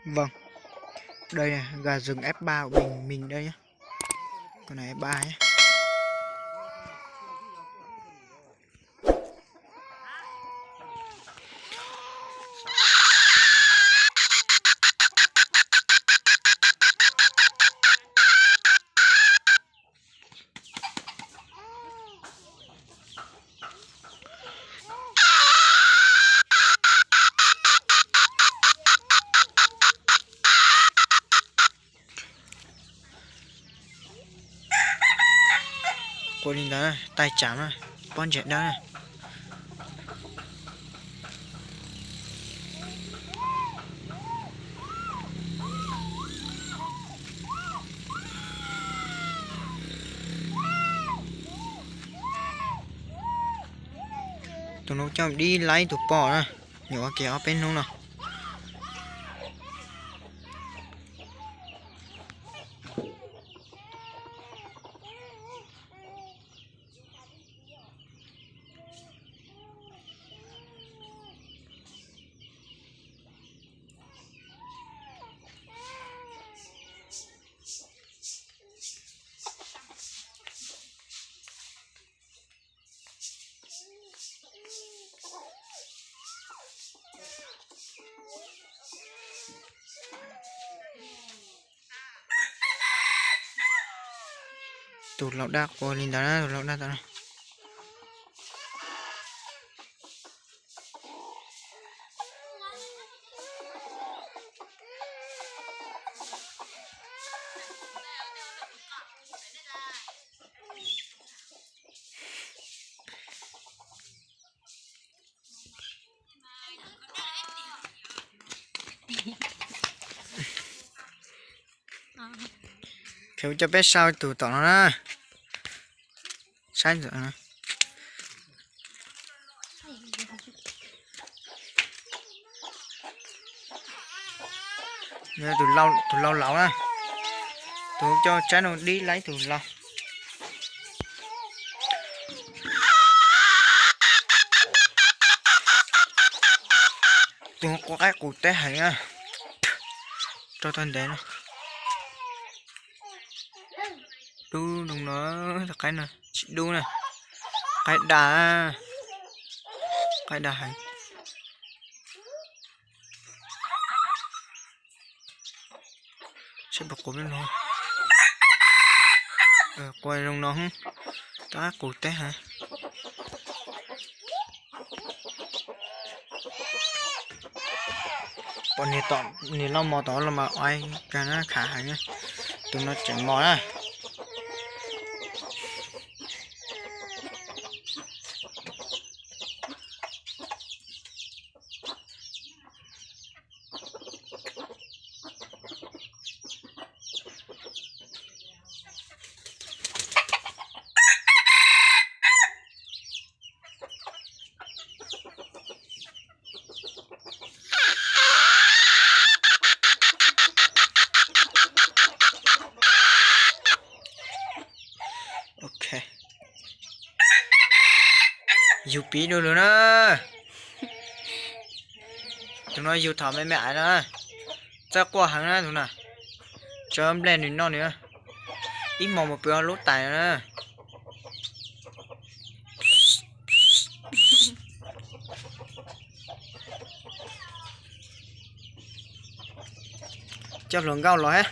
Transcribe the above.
Vâng, đây này, gà rừng F ba của mình, mình đây nhá. Con này F ba nhé. Qua li ntawd, taij tsam na, pob ntseg dawb na. Tus no coj dib laib tus poj na, nyuam ua ke ob peb hnub no. Tus laus dab qua li ntawd na, tus laus dab tau na. Kuv coj peb saib tus tom no na. Saib ntawm no. Tus laus laus na. Tus coj tsab no dib laib tus laus. Tus qua qaib qus teb heev na. Rau tau ntev no. Dub zoo no, tus qaib no tsis dub na. Qaib dag, qaib dag heev. Seb puas quav peb no. Qua zoo no, tab qus teb heev. Pom niag tom, niag loj mos tom los mas ua kag na, khav heev na. Tus no tseem mos na. Ok. Yug piv dua lawm na. Tus no yug thaum me me aiv no na. Txawj quaj heev na tus na. Tso nplej nws noj nws. Ib hmos mus pw hauv lub tais no na. Coj hluas nkauj los thiab.